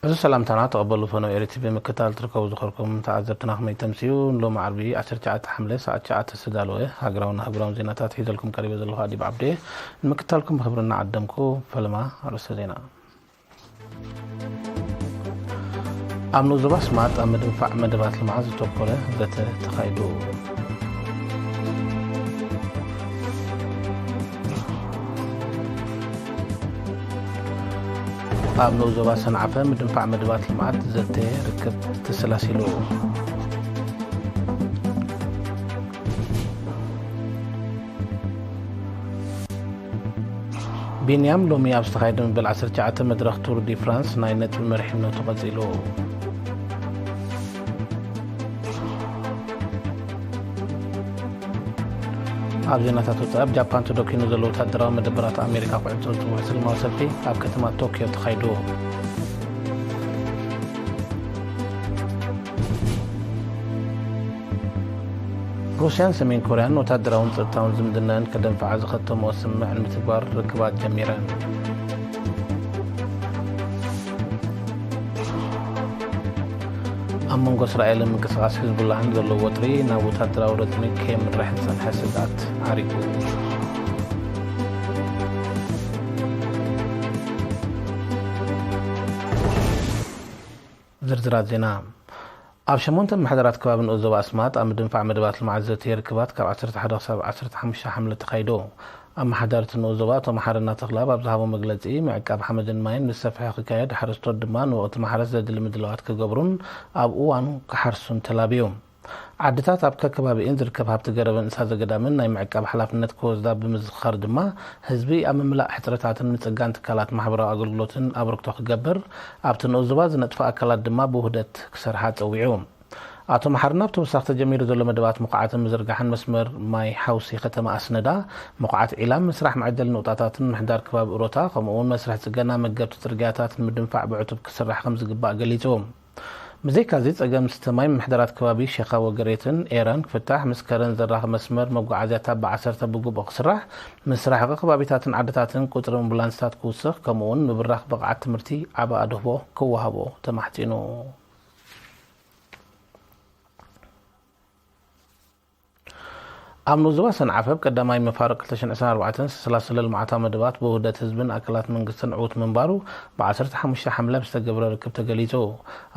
እዚ ሰላምታና ተቐበሉ። ፈነው ኤሪ ቲቪ ምክታል ትርከቡ ዝኸርኩም ተዓዘብትና ከመይ ተምስዩ? ንሎሚ ዓርቢ ዓሰርተ ትሽዓተ ሓምለ ሰዓት ትሽዓተ ዝተዳለወ ሃገራውን ኣህጉራውን ዜናታት ሒዘልኩም ቀሪበ ዘለኹ ኣዲብ ዓብደ። ንምክታልኩም ብኽብሪ እናዓደምኩ፣ ፈለማ ኣርእስተ ዜና። ኣብ ንኡስ ዞባ ስማጥ ኣብ ምድንፋዕ መደባት ልምዓት ዘተኮረ ዘተ ተኻይዱ። ኣብ ንኡስ ዞባ ሰንዓፈ ምድንፋዕ መደባት ልምዓት ዘተ ርክብ ተሰላሲሉ። ቢንያም ሎሚ ኣብ ዝተኻየደ መበል ዓሰርተ ትሽዓተ መድረኽ ቱር ዲ ፍራንስ ናይ ነጥቢ መሪሕነቱ ቀጺሉ። ኣብ ዜናታት ወጻኢ፣ ኣብ ጃፓን ተደኲኑ ዘሎ ወታደራዊ መደበራት ኣሜሪካ ክዕጾ ዝጽውዕ ሰላማዊ ሰልፊ ኣብ ከተማ ቶክዮ ተኻይዱ። ሩስያን ሰሜን ኮርያን ወታደራውን ጸጥታውን ዝምድናን ከደንፍዓ ዝኸተምኦ ስምምዕ ንምትግባር ርክባት ጀሚረን። ኣብ መንጎ እስራኤልን ምንቅስቓስ ሒዝቡላህን ዘሎ ወጥሪ ናብ ወታደራዊ ረጽሚ ከየምርሕ ዝጸንሐ ስግኣት ዓሪጉ። ዝርዝራት ዜና። ኣብ ሸሞንተ ኣመሓደራት ከባቢ ንኡስ ዞባ ኣስማጥ ኣብ ምድንፋዕ መደባት ልምዓት ዘተየ ርክባት ካብ ዓሰርተ ሓደ ክሳብ ዓሰርተ ሓሙሽተ ሓምለ ተኻይዶ። ኣመሓዳሪ እቲ ንኡስ ዞባ ኣቶ መሓረና ተኽለኣብ ኣብ ዝሃቦ መግለጺ፣ ምዕቃብ ሓመድን ማይን ብሰፊሑ ክካየድ፣ ሓረስቶት ድማ ንወቕቲ ማሕረስ ዘድሊ ምድላዋት ክገብሩን ኣብ እዋኑ ክሓርሱን ተላብዩ። ዓድታት ኣብ ከከባቢኤን ዝርከብ ሃብቲ ገረብን እንስሳ ዘገዳምን ናይ ምዕቃብ ሓላፍነት ክወስዳ ብምዝኽኻር ድማ፣ ህዝቢ ኣብ ምምላእ ሕጽረታትን ምጽጋን ትካላት ማሕበራዊ ኣገልግሎትን ኣበርክቶ ክገብር፣ ኣብቲ ንኡስ ዞባ ዝነጥፉ ኣካላት ድማ ብውህደት ክሰርሓ ጸዊዑ። ኣቶ መሓርና ብተወሳኺ ተጀሚሩ ዘሎ መደባት ምኹዓትን ምዝርጋሕን መስመር ማይ ሓውሲ ከተማ ኣስነዳ፣ ምኹዓት ዒላም፣ ምስራሕ መዐደሊ ነቑጣታትን ምሕዳር ከባቢ እሮታ፣ ከምኡ እውን መስርሕ ጽገና መገብቲ ጽርግያታት ንምድንፋዕ ብዕቱብ ክስራሕ ከም ዝግባእ ገሊጹ። ብዘይካዚ፣ ጸገም ዝስተ ማይ ምምሕዳራት ከባቢ ሼኻ ወገሬትን ኤረን ክፍታሕ፣ ምስ ከረን ዘራኽብ መስመር መጓዓዝያታት ብዓሰርተ ብግቡእ ክስራሕ፣ ምስ ራሕቂ ከባቢታትን ዓድታትን ቁጽሪ ኣምቡላንስታት ክውስኽ፣ ከምኡ እውን ምብራኽ ብቕዓት ትምህርቲ ዓቢ ኣድህቦ ክወሃቦ ተማሕጺኑ። ኣብ ንኡስ ዞባ ሰንዓፈ ኣብ ቀዳማይ መፋርቕ ክልተ ሽሕን ዕስራን ኣርባዕተን ዝተሰላሰለ ልምዓታዊ መደባት ብውህደት ህዝብን ኣካላት መንግስትን ዕዉት ምንባሩ ብ ዓሰርተ ሓሙሽተ ሓምለ ኣብ ዝተገብረ ርክብ ተገሊጹ።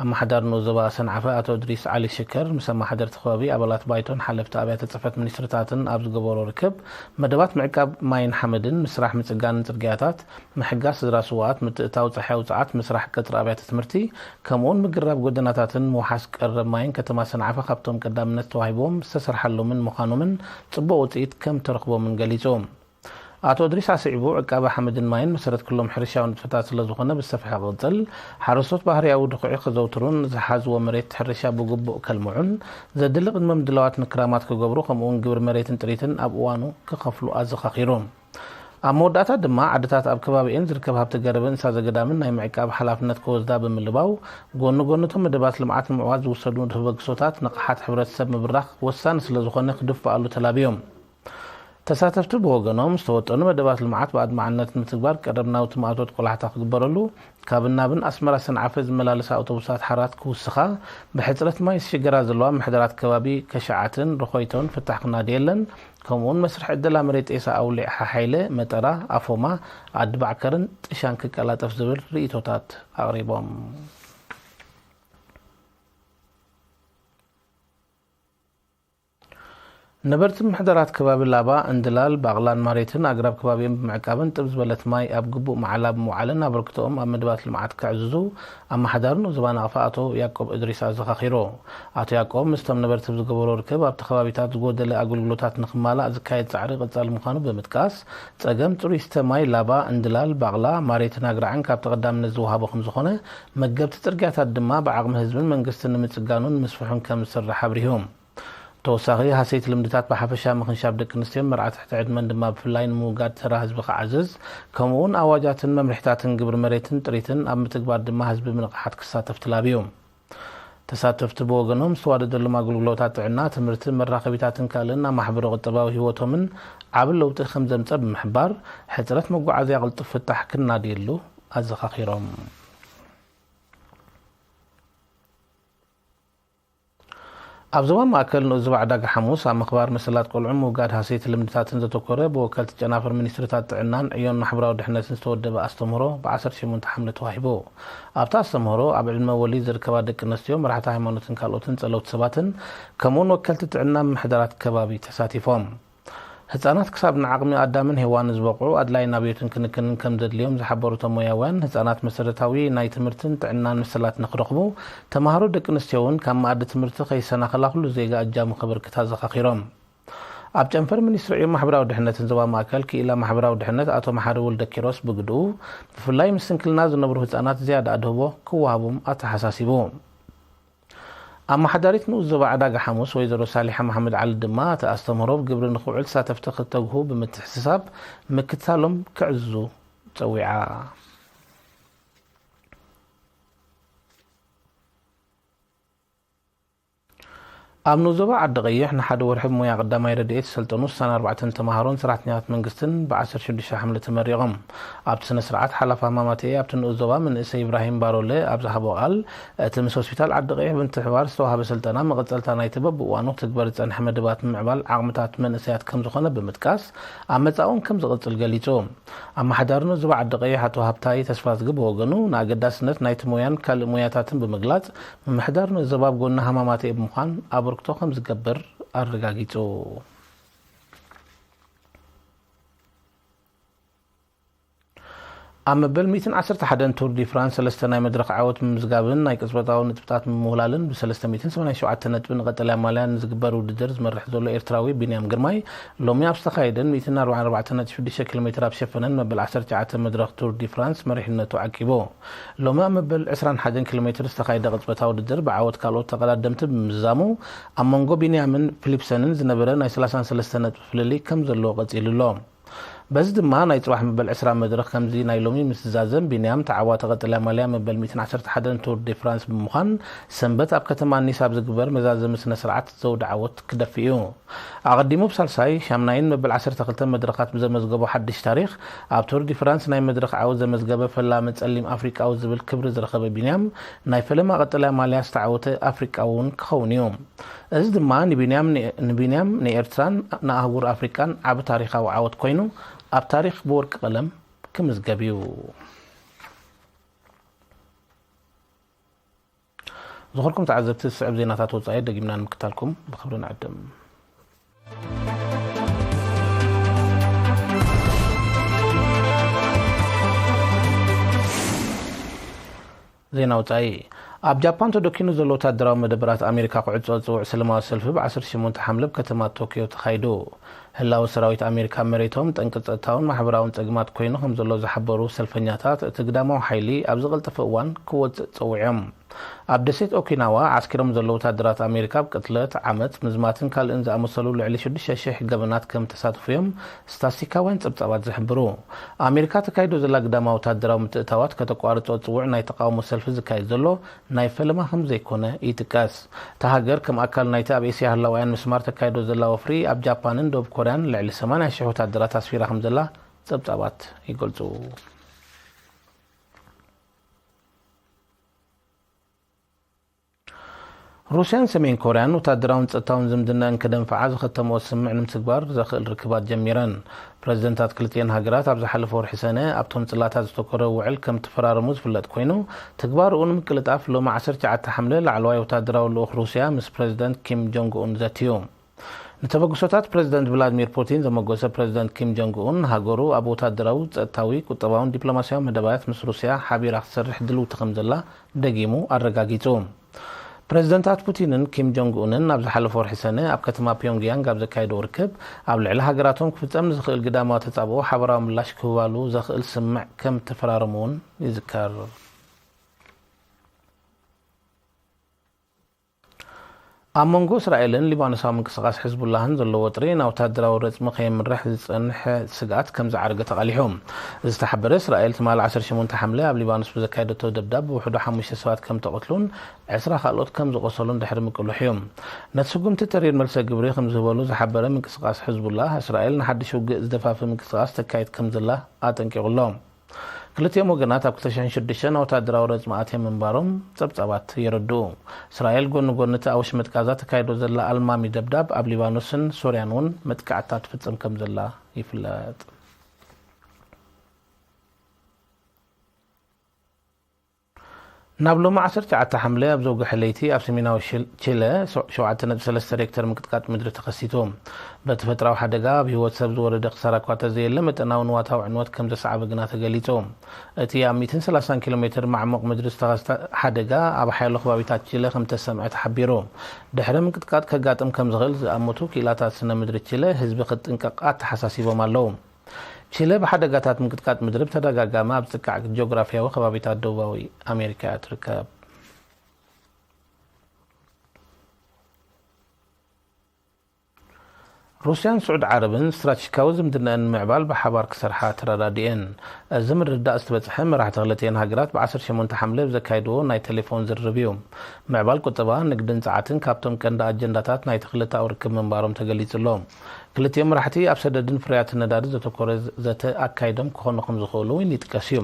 ኣመሓዳሪ ንኡስ ዞባ ሰንዓፈ ኣቶ እድሪስ ዓሊ ሽከር ምስ ኣመሓደርቲ ከባቢ፣ ኣባላት ባይቶን ሓለፍቲ ኣብያተ ጽሕፈት ሚኒስትርታትን ኣብ ዝገበሮ ርክብ፣ መደባት ምዕቃብ ማይን ሓመድን፣ ምስራሕ ምጽጋንን ጽርግያታት፣ ምሕጋዝ ስድራ ስዉኣት፣ ምትእትታው ጸሓያዊ ጸዓት፣ ምስራሕ ቀጽሪ ኣብያተ ትምህርቲ፣ ከምኡውን ምግራብ ጎደናታትን ምውሓስ ቀረብ ማይን ከተማ ሰንዓፈ ካብቶም ቀዳምነት ተዋሂቦም ዝተሰርሓሎምን ምዃኖምን ጽቡቕ ውጽኢት ከም ተረኽቦምን ገሊጹ። ኣቶ እድሪስ ኣስዒቡ፣ ዕቃበ ሓመድን ማይን መሰረት ኩሎም ሕርሻዊ ንጥፈታት ስለ ዝኾነ ብሰፊሑ ክቕጽል፣ ሓረስቶት ባህርያዊ ድኹዒ ከዘውትሩን ዝሓዝዎ መሬት ሕርሻ ብግቡእ ከልምዑን ዘድሊ ቅድመ ምድላዋት ንክራማት ክገብሩ፣ ከምኡውን ግብሪ መሬትን ጥሪትን ኣብ እዋኑ ክኸፍሉ ኣዘኻኺሩ። ኣብ መወዳእታ ድማ፣ ዓድታት ኣብ ከባቢኤን ዝርከብ ሃብቲ ገረብን እንስሳ ዘገዳምን ናይ ምዕቃብ ሓላፍነት ክወስዳ ብምልባው፣ ጎኒ ጎኒ እቶም መደባት ልምዓት ንምዕዋት ዝውሰዱ ተበግሶታት ንቕሓት ሕብረተሰብ ምብራኽ ወሳኒ ስለ ዝኾነ ክድፍኣሉ ተላብዮም። ተሳተፍቲ ብወገኖም፣ ዝተወጠኑ መደባት ልምዓት ብኣድማዕነት ንምትግባር ቀረብ ናውቲ ማእቶት ቆላሕታ ክግበረሉ፣ ካብ ናብን ኣስመራ ሰንዓፈ ዝመላለሳ ኣውቶቡሳት ሓራት ክውስኻ፣ ብሕጽረት ማይ ዝሽገራ ዘለዋ ምሕደራት ከባቢ ከሸዓትን ርኾይቶን ፍታሕ ክናድየለን፣ ከምኡውን መስርሕ ዕደላ መሬት ጤሳ ኣውሊዕ ሓሓይለ፣ መጠራ፣ ኣፎማ፣ ኣድባዕከርን ጥሻን ክቀላጠፍ ዝብል ርእይቶታት ኣቕሪቦም። ነበርቲ ምሕደራት ከባቢ ላባ፣ እንድላል፣ ባቕላን ማሬትን ኣግራብ ከባቢኦም ብምዕቃብን ጥብ ዝበለት ማይ ኣብ ግቡእ መዓላ ብምውዓልን ኣበርክቶኦም ኣብ መደባት ልምዓት ከዕዝዙ ኣመሓዳሪ ንኡስ ዞባ ናቕፋ ኣቶ ያቆብ እድሪስ ኣዘኻኺሩ። ኣቶ ያቆብ ምስቶም ነበርቲ ብዝገበሮ ርክብ ኣብቲ ከባቢታት ዝጎደለ ኣገልግሎታት ንኽማላእ ዝካየድ ጻዕሪ ቀጻሊ ምዃኑ ብምጥቃስ፣ ጸገም ጽሩይ ዝስተ ማይ ላባ፣ እንድላል፣ ባቕላ፣ ማሬትን ኣግራዕን ካብቲ ቀዳምነት ዝወሃቦ ከምዝኾነ፣ መገብቲ ጽርግያታት ድማ ብዓቕሚ ህዝብን መንግስትን ንምጽጋኑን ንምስፍሑን ከም ዝስራሕ ኣብሪሁ። ተወሳኺ፣ ሃሰይቲ ልምድታት ብሓፈሻ ምኽንሻብ ደቂ ኣንስትዮን መርዓ ትሕቲ ዕድመን ድማ ብፍላይ ንምውጋድ ተራ ህዝቢ ክዓዝዝ፣ ከምኡውን ኣዋጃትን መምርሒታትን ግብሪ መሬትን ጥሪትን ኣብ ምትግባር ድማ ህዝቢ ብንቕሓት ክሳተፍ ተላብዩ። ተሳተፍቲ ብወገኖም ዝተዋደደሎም ኣገልግሎታት ጥዕና፣ ትምህርትን መራኸቢታትን ካልእን ኣብ ማሕበረ ቁጠባዊ ህይወቶምን ዓቢ ለውጢ ከም ዘምጸ ብምሕባር፣ ሕጽረት መጓዓዝያ ቅልጡፍ ፍታሕ ክናድየሉ ኣዘኻኺሮም። ኣብ ዞባ ማእከል ንኡስ ዞባ ዕዳጋ ሓሙስ ኣብ ምኽባር መሰላት ቆልዑን ምውጋድ ሃሰይቲ ልምድታትን ዘተኮረ ብወከልቲ ጨናፍር ሚኒስትሪታት ጥዕናን ዕዮን ማሕበራዊ ድሕነትን ዝተወደበ ኣስተምህሮ ብ ዓሰርተ ሸሞንተ ሓምለ ተዋሂቡ። ኣብቲ ኣስተምህሮ ኣብ ዕድመ ወሊድ ዝርከባ ደቂ ኣንስትዮ፣ መራሕቲ ሃይማኖትን ካልኦትን ጸለውቲ ሰባትን ከምኡውን ወከልቲ ጥዕና ምምሕዳራት ከባቢ ተሳቲፎም። ህጻናት ክሳብ ንዓቕሚ ኣዳምን ሄዋንን ዝበቕዑ ኣድላይ ናብዮትን ክንክንን ከም ዘድልዮም ዝሓበሩ እቶም ሞያውያን፣ ህጻናት መሰረታዊ ናይ ትምህርትን ጥዕናን መሰላት ንክረኽቡ፣ ተማሃሮ ደቂ ኣንስትዮ እውን ካብ መኣዲ ትምህርቲ ከይሰናኸላ ኩሉ ዜጋ እጃሙ ከበርክት ኣዘኻኺሮም። ኣብ ጨንፈር ሚኒስትሪ ዕዮ ማሕበራዊ ድሕነትን ዞባ ማእከል ክኢላ ማሕበራዊ ድሕነት ኣቶ መሓሪ ወልደኪሮስ ብግድኡ፣ ብፍላይ ምስ ስንክልና ዝነብሩ ህጻናት ዝያዳ ኣድህቦ ክወሃቦም ኣተሓሳሲቡ። ኣመሓዳሪት ንኡስ ዞባ ዕዳጋ ሓሙስ ወይዘሮ ሳሊሓ መሓመድ ዓሊ ድማ፣ እቲ ኣስተምህሮ ብግብሪ ንኽውዕል ተሳተፍቲ ክተግሁ ብምትሕስሳብ ምክትታሎም ክዕዝዙ ጸዊዓ። ኣብ ንኡስ ዞባ ዓዲ ቀይሕ ንሓደ ወርሒ ብሞያ ቀዳማይ ረድኤት ዝሰልጠኑ ስሳን ኣርባዕተን ተማሃሮን ሰራሕተኛታት መንግስትን ብ ዓሰርተ ሽዱሽተ ሓምለ ተመሪቖም። ኣብቲ ስነ ስርዓት ሓላፊ ሃማማተኤ ኣብቲ ንኡስ ዞባ መንእሰይ ኢብራሂም ባሮለ ኣብ ዝሃቦ ቃል፣ እቲ ምስ ሆስፒታል ዓዲ ቀይሕ ብምትሕብባር ዝተዋህበ ስልጠና መቐጸልታ ናይቲ በብእዋኑ ክትግበር ዝጸንሐ መደባት ምምዕባል ዓቕምታት መንእሰያት ከም ዝኾነ ብምጥቃስ፣ ኣብ መጻእውን ከም ዝቕጽል ገሊጹ። ኣመሓዳሪ ንኡስ ዞባ ዓዲ ቀይሕ ኣቶ ሃብታይ ተስፋዝጊ ብወገኑ፣ ንኣገዳስነት ናይቲ ሞያን ካልእ ሞያታትን ብምግላጽ፣ ምምሕዳር ንኡስ ዞባ ኣብ ጎኒ ሃማማተኤ ብምዃን ኣበርክቶ ከም ዝገብር ኣረጋጊጹ። ኣብ መበል ሚእትን ዓሰርተ ሓደን ቱር ዲ ፍራንስ ሰለስተ ናይ መድረኽ ዓወት ምምዝጋብን ናይ ቅጽበታዊ ነጥብታት ምምውላልን ብሰለስተ ሚእትን ሰማንያን ሸውዓተ ነጥቢ ንቀጠልያ ማልያ ንዝግበር ውድድር ዝመርሕ ዘሎ ኤርትራዊ ቢንያም ግርማይ፣ ሎሚ ኣብ ዝተኻየደን ሚእትን ኣርባዓን ኣርባዕተን ነጥቢ ሽዱሽተ ኪሎ ሜትር ኣብ ዝሸፈነን መበል ዓሰርተ ትሽዓተ መድረኽ ቱር ዲ ፍራንስ መሪሕነቱ ዓቂቡ። ሎሚ ኣብ መበል ዕስራን ሓደን ኪሎ ሜትር ዝተኻየደ ቅጽበታዊ ውድድር ብዓወት ካልኦት ተቐዳደምቲ ብምዝዛሙ፣ ኣብ መንጎ ቢንያምን ፊሊፕሰንን ዝነበረ ናይ ሰላሳን ሰለስተ ነጥቢ ፍልልይ ከም ዘለዎ ቀጺሉ ኣሎ። በዚ ድማ ናይ ጽባሕ መበል ዕስራ መድረኽ ከምዚ ናይ ሎሚ ምስ ዝዛዘም፣ ቢንያም ተዓዋቲ ቀጠልያ ማልያ መበል ሚእትን ዓሰርተ ሓደን ቱር ዲ ፍራንስ ብምዃን፣ ሰንበት ኣብ ከተማ ኒስ ኣብ ዝግበር መዛዘሚ ስነ ስርዓት ዘውዲ ዓወት ክደፍእ እዩ። ኣቐዲሙ ብሳልሳይ፣ ሻምናይን መበል ዓሰርተ ክልተ መድረኻት ብዘመዝገቦ ሓድሽ ታሪኽ፣ ኣብ ቱር ዲ ፍራንስ ናይ መድረኽ ዓወት ዘመዝገበ ፈላሚ ጸሊም ኣፍሪቃዊ ዝብል ክብሪ ዝረኸበ ቢንያም፣ ናይ ፈለማ ቀጠልያ ማልያ ዝተዓወተ ኣፍሪቃዊ እውን ክኸውን እዩ። እዚ ድማ ንቢንያም፣ ንቢንያም፣ ንኤርትራን ንኣህጉር ኣፍሪቃን ዓቢ ታሪኻዊ ዓወት ኮይኑ፣ ኣብ ታሪኽ ብወርቂ ቀለም ክምዝገብ እዩ። ዝኸበርኩም ተዓዘብቲ፣ ዝስዕብ ዜናታት ወጻኢ ደጊምና ንምክታልኩም ብኽብሪ ንዕድም። ዜና ወጻኢ። ኣብ ጃፓን ተደኪኑ ዘሎ ወታደራዊ መደበራት ኣሜሪካ ክዕጾ ዝጽውዕ ሰለማዊ ሰልፊ ብ ዓሰርተ ሸሞንተ ሓምለ ኣብ ከተማ ቶክዮ ተኻይዱ። ህላወ ሰራዊት ኣሜሪካ ኣብ መሬቶም ጠንቂ ጸጥታውን ማሕበራውን ጸገማት ኮይኑ ከም ዘሎ ዝሓበሩ ሰልፈኛታት፣ እቲ ግዳማዊ ሓይሊ ኣብ ዝቐልጠፈ እዋን ክወጽእ ጸዊዖም። ኣብ ደሴት ኦኪናዋ ዓስኪሮም ዘለዉ ወታደራት ኣሜሪካ ኣብ ቅትለት፣ ዓመጽ፣ ምዝማትን ካልእን ዝኣመሰሉ ልዕሊ ሽዱሽተ ሽሕ ገበናት ከም ተሳተፉ እዮም ስታስቲካውያን ጸብጻባት ዝሕብሩ። ኣሜሪካ ተካይዶ ዘላ ግዳማዊ ወታደራዊ ምትእታዋት ከተቋርጾ ጽውዕ ናይ ተቃውሞ ሰልፊ ዝካየድ ዘሎ ናይ ፈለማ ከም ዘይኮነ ይጥቀስ። እታ ሃገር ከም ኣካል ናይቲ ኣብ ኤስያ ህላዋያን ምስማር ተካይዶ ዘላ ወፍሪ ኣብ ጃፓንን ደቡብ ኮርያን ልዕሊ ሰማንያ ሽሕ ወታደራት ኣስፊራ ከም ዘላ ጸብጻባት ይገልጹ። ሩስያን ሰሜን ኮርያን ወታደራውን ጸጥታውን ዝምድናን ከደንፍዓ ዝኸተምኦ ስምምዕ ንምትግባር ዘኽእል ርክባት ጀሚረን። ፕረዚደንታት ክልቲኤን ሃገራት ኣብ ዝሓለፈ ወርሒ ሰነ ኣብቶም ጽላታት ዝተኮረ ውዕል ከም ተፈራረሙ ዝፍለጥ ኮይኑ፣ ትግባርኡ ንምቅልጣፍ ሎሚ ዓሰርተ ትሽዓተ ሓምለ ላዕለዋይ ወታደራዊ ልኡኽ ሩስያ ምስ ፕረዚደንት ኪም ጆንግ ኡን ዘትዩ። ንተበግሶታት ፕረዚደንት ቭላድሚር ፑቲን ዘመጎሰ ፕረዚደንት ኪም ጆንግ ኡን፣ ሃገሩ ኣብ ወታደራዊ፣ ጸጥታዊ፣ ቁጠባውን ዲፕሎማስያዊ መደባያት ምስ ሩስያ ሓቢራ ክትሰርሕ ድልውቲ ከም ዘላ ደጊሙ ኣረጋጊጹ። ፕረዚደንታት ፑቲንን ኪም ጆንግ ኡንን ኣብ ዝሓለፈ ወርሒ ሰነ ኣብ ከተማ ፒዮንግያንግ ኣብ ዘካየድዎ ርክብ፣ ኣብ ልዕሊ ሃገራቶም ክፍጸም ንዝኽእል ግዳማዊ ተጻብኦ ሓበራዊ ምላሽ ክህባሉ ዘኽእል ስምምዕ ከም ተፈራረሙ እውን ይዝከር። ኣብ መንጎ እስራኤልን ሊባኖሳዊ ምንቅስቓስ ሕዝቡላህን ዘሎ ወጥሪ ናብ ወታደራዊ ረጽሚ ከየምርሕ ዝጸንሐ ስግኣት ከም ዝዓረገ ተቓሊሑ። ዝተሓበረ እስራኤል ትማሊ ዓሰርተ ሸሞንተ ሓምለ ኣብ ሊባኖስ ብዘካየደቶ ደብዳብ ብውሕዱ ሓሙሽተ ሰባት ከም ተቐትሉን ዕስራ ካልኦት ከም ዝቖሰሉን ድሕሪ ምቅልሑ እዩ። ነቲ ስጉምቲ ተሪር መልሰ ግብሪ ከም ዝህበሉ ዝሓበረ ምንቅስቓስ ሕዝቡላህ፣ እስራኤል ንሓድሽ ውግእ ዝደፋፍእ ምንቅስቓስ ተካይድ ከም ዘላ ኣጠንቂቑ ኣሎ። ክልቲኦም ወገናት ኣብ ክልተ ሽሕን ሽዱሽተን ወታደራዊ ረጽሚ ኣትዮም ምንባሮም ጸብጻባት የረድኡ። እስራኤል ጎኒ ጎኒ እቲ ኣብ ወሽመጥ ጋዛ ተካይዶ ዘላ ኣልማሚ ደብዳብ ኣብ ሊባኖስን ሶርያን እውን መጥቃዕትታት ትፍጽም ከም ዘላ ይፍለጥ። ናብ ሎሚ ዓሰርተ ትሽዓተ ሓምለ ኣብ ዘውግሐ ለይቲ ኣብ ሰሜናዊ ሽል-፣ ቺለ ሸ-፣ ሸውዓተ ነጥቢ ሰለስተ ሬክተር ምንቅጥቃጥ ምድሪ ተኸሲቱ። በቲ ተፈጥራዊ ሓደጋ ኣብ ህይወት ሰብ ዝወረደ ክሳራ እኳ ተዘየለ፣ መጠናዊ ንዋታዊ ዕንወት ከም ዘስዓበ ግና ተገሊጹ። እቲ ኣብ ሚእትን ሰላሳን ኪሎ ሜትር ማዕሙቕ ምድሪ ዝተኸስተ ሓደጋ ኣብ ሓያሎ ከባቢታት ቺለ ከም ዝተሰምዐ ተሓቢሩ። ድሕሪ ምንቅጥቃጥ ከጋጥም ከም ዝኽእል ዝኣመቱ ክኢላታት ስነ ምድሪ ቺለ ህዝቢ ክጥንቀቕ ኣተሓሳሲቦም ኣለዉ። ቺለ ብሓደጋታት ምንቅጥቃጥ ምድሪ ብተደጋጋሚ ኣብ ዝጥቃዕ ጂኦግራፍያዊ ከባቢታት ደቡባዊ ኣሜሪካ እያ ትርከብ። ሩስያን ስዑድ ዓረብን ስትራቴጂካዊ ዝምድናኣን ንምዕባል ብሓባር ክሰርሓ ተረዳዲኤን። እዚ ምርድዳእ ዝተበጽሐ መራሕቲ ክልቲኤን ሃገራት ብዓሰርተ ሸሞንተ ሓምለ ብዘካየድዎ ናይ ቴሌፎን ዝርርብ እዩ። ምዕባል ቁጠባ፣ ንግድን ጸዓትን ካብቶም ቀንዲ ኣጀንዳታት ናይቲ ክልተኣዊ ርክብ ምንባሮም ተገሊጹ ኣሎ። ክልቲኦም መራሕቲ ኣብ ሰደድን ፍርያትን ነዳዲ ዘተኮረ ዘተ ኣካይዶም ክኾኑ ከም ዝኽእሉ እውን ይጥቀስ እዩ።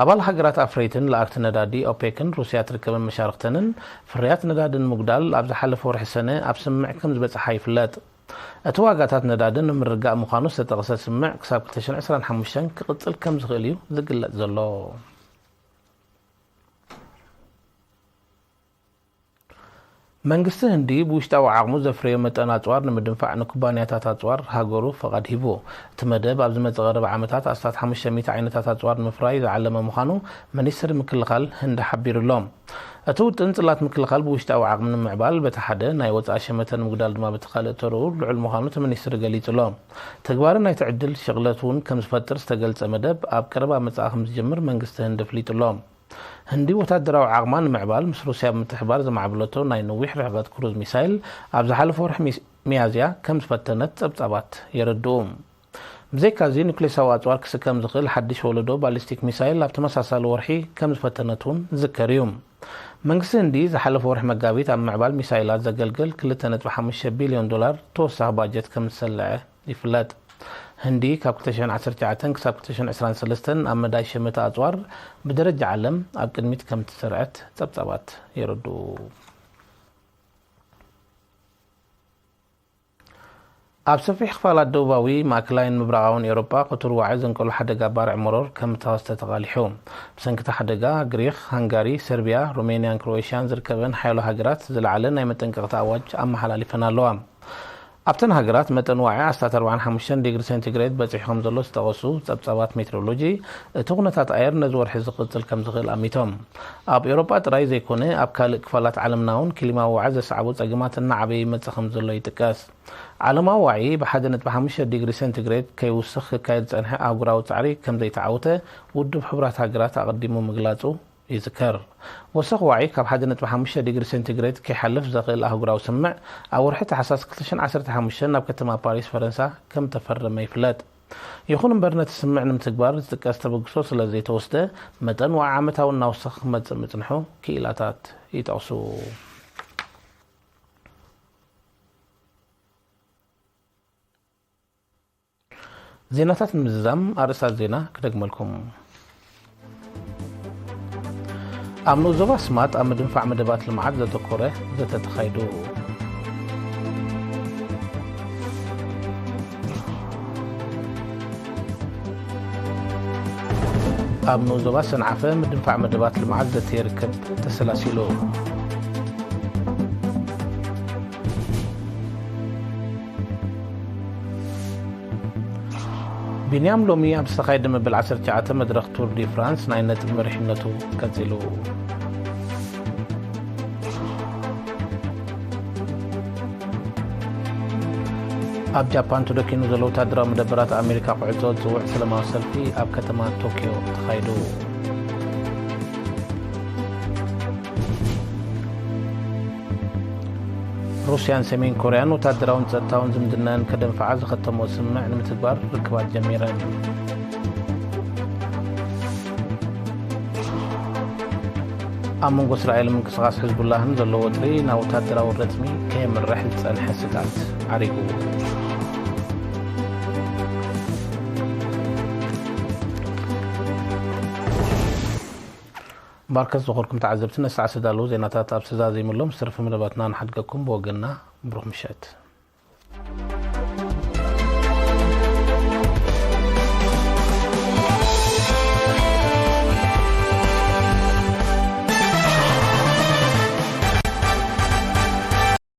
ኣባል ሃገራት ኣፍረይትን ለኣክቲ ነዳዲ ኦፔክን ሩስያ ትርከበን መሻርክተንን ፍርያት ነዳዲ ንምጉዳል ኣብ ዝሓለፈ ወርሒ ሰነ ኣብ ስምምዕ ከም ዝበጽሓ ይፍለጥ። እቲ ዋጋታት ነዳዲ ንምርጋእ ምዃኑ ዝተጠቕሰ ስምምዕ ክሳብ ክልተ ሽሕን ዕስራን ሓሙሽተን ክቕጽል ከም ዝኽእል እዩ ዝግለጽ ዘሎ። መንግስቲ ህንዲ ብውሽጣዊ ዓቕሙ ዘፍረዮ መጠን ኣጽዋር ንምድንፋዕ ንኩባንያታት ኣጽዋር ሃገሩ ፈቓድ ሂቡ። እቲ መደብ ኣብ ዝመጽእ ቀረባ ዓመታት ኣስታት ሓሙሽተ ሚእቲ ዓይነታት ኣጽዋር ንምፍራይ ዝዓለመ ምዃኑ ሚኒስትሪ ምክልኻል ህንዲ ሓቢሩ ኣሎ። እቲ ውጥን ጽላት ምክልኻል ብውሽጣዊ ዓቕሚ ንምዕባል በቲ ሓደ፣ ናይ ወጻኢ ሸመተ ንምጉዳል ድማ በቲ ካልእ ተርኡ ልዑል ምዃኑ እቲ ሚኒስትሪ ገሊጹ ኣሎ። ተግባሪ ናይቲ ዕድል ሽቕለት እውን ከም ዝፈጥር ዝተገልጸ መደብ ኣብ ቀረባ መጻኢ ከም ዝጅምር መንግስቲ ህንዲ ኣፍሊጡ ኣሎ። ህንዲ ወታደራዊ ዓቕማ ንምዕባል ምስ ሩስያ ብምትሕባር ዘማዕበለቶ ናይ ነዊሕ ርሕቀት ክሩዝ ሚሳይል ኣብ ዝሓለፈ ወርሒ ሚስ-፣ ሚያዝያ ከም ዝፈተነት ጸብጻባት የረድኡ። ብዘይካዚ ኑክሌሳዊ ኣጽዋር ክስከም ዝኽእል ሓድሽ ወለዶ ባሊስቲክ ሚሳይል ኣብ ተመሳሳሊ ወርሒ ከም ዝፈተነት እውን ዝዝከር እዩ። መንግስቲ ህንዲ ዝሓለፈ ወርሒ መጋቢት ኣብ ምዕባል ሚሳይላት ዘገልግል ክልተ ነጥቢ ሓሙሽተ ቢልዮን ዶላር ተወሳኺ ባጀት ከም ዝሰለዐ ይፍለጥ። ህንዲ ካብ ክልተ ሽሕን ዓሰርተ ትሽዓተን ክሳብ ክልተ ሽሕን ዕስራን ሰለስተን ኣብ መዳይ ሸመተ ኣጽዋር ብደረጃ ዓለም ኣብ ቅድሚት ከም እትሰርዐት ጸብጻባት የረድኡ። ኣብ ሰፊሕ ክፋላት ደቡባዊ፣ ማእከላይን ምብራቓውን ኤውሮጳ ክቱር ዋዒ ዘንቀሎ ሓደጋ ባርዕ መሮር ከም እተኸስተ ተቓሊሑ። ብሰንኪ እቲ ሓደጋ፣ ግሪኽ፣ ሃንጋሪ፣ ሰርቢያ፣ ሮሜንያን ክሮኤሽያን ዝርከበን ሓያሎ ሃገራት ዝለዓለ ናይ መጠንቀቕታ ኣዋጅ ኣመሓላሊፈን ኣለዋ። ኣብተን ሃገራት መጠን ዋዒ ኣስታት ኣርባዓን ሓሙሽተን ዲግሪ ሴንቲግሬድ በጺሑ ከም ዘሎ ዝጠቐሱ ጸብጻባት ሜትሮሎጂ፣ እቲ ኩነታት ኣየር ነዚ ወርሒ ዝቕጽል ከም ዝኽእል ኣሚቶም። ኣብ ኤውሮጳ ጥራይ ዘይኮነ፣ ኣብ ካልእ ክፋላት ዓለምና እውን ክሊማዊ ዋዒ ዘስዓቦ ጸገማት እናዓበየ ይመጽእ ከም ዘሎ ይጥቀስ። ዓለማዊ ዋዒ ብሓደ ነጥቢ ሓሙሽተ ዲግሪ ሴንቲግሬድ ከይውስኽ ክካየድ ዝጸንሐ ኣህጉራዊ ጻዕሪ ከም ዘይተዓወተ ውድብ ሕቡራት ሃገራት ኣቐዲሙ ምግላጹ ይዝከር። ወሰኽ ዋዒ ካብ ሓደ ነጥቢ ሓሙሽተ ዲግሪ ሴንቲግሬድ ከይሓልፍ ዘኽእል ኣህጉራዊ ስምምዕ ኣብ ወርሒ ታሕሳስ ክልተ ሽሕን ዓሰርተ ሓሙሽተን ኣብ ከተማ ፓሪስ ፈረንሳ ከም ተፈረመ ይፍለጥ። ይኹን እምበር ነቲ ስምምዕ ንምትግባር ዝጥቀስ ተበግሶ ስለ ዘይተወስደ መጠን ዋዒ ዓመታዊ እናወሰኸ ክመጽእ ምጽንሑ ክኢላታት ይጠቕሱ። ዜናታት ንምዝዛም ኣርእስታት ዜና ክደግመልኩም። ኣብ ንኡስ ዞባ ስማጥ ኣብ ምድንፋዕ መደባት ልምዓት ዘተኮረ ዘተ ተኻይዱ። ኣብ ንኡስ ዞባ ሰንዓፈ ምድንፋዕ መደባት ልምዓት ዘተ ይርከብ ተሰላሲሉ። ቢንያም ሎሚ ኣብ ዝተኻየደ መበል ዓሰርተ ትሽዓተ መድረኽ ቱር ዲ ፍራንስ ናይ ነጥቢ መሪሕነቱ ቀጺሉ። ኣብ ጃፓን ተደኪኑ ዘሎ ወታደራዊ መደበራት ኣሜሪካ ክዕጾ ዝጽውዕ ሰላማዊ ሰልፊ ኣብ ከተማ ቶኪዮ ተኻይዱ። ሩስያን ሰሜን ኮርያን ወታደራውን ጸጥታውን ዝምድናን ከደንፍዓ ዝኸተሞ ስምምዕ ንምትግባር ርክባት ጀሚረን። ኣብ መንጎ እስራኤልን ምንቅስቓስ ሕዝቡላህን ዘሎ ወጥሪ ናብ ወታደራዊ ረጽሚ ከየምርሕ ዝጸንሐ ስግኣት ዓሪጉ። ማርከስ ዝኾንኩም ተዓዘብቲ፣ ነሳዕ ዝተዳለዉ ዜናታት ኣብ ዝተዛዘሙሎም ዝተረፈ መደባትና ንሓድገኩም ብወገንና ብሩኽ ምሸት።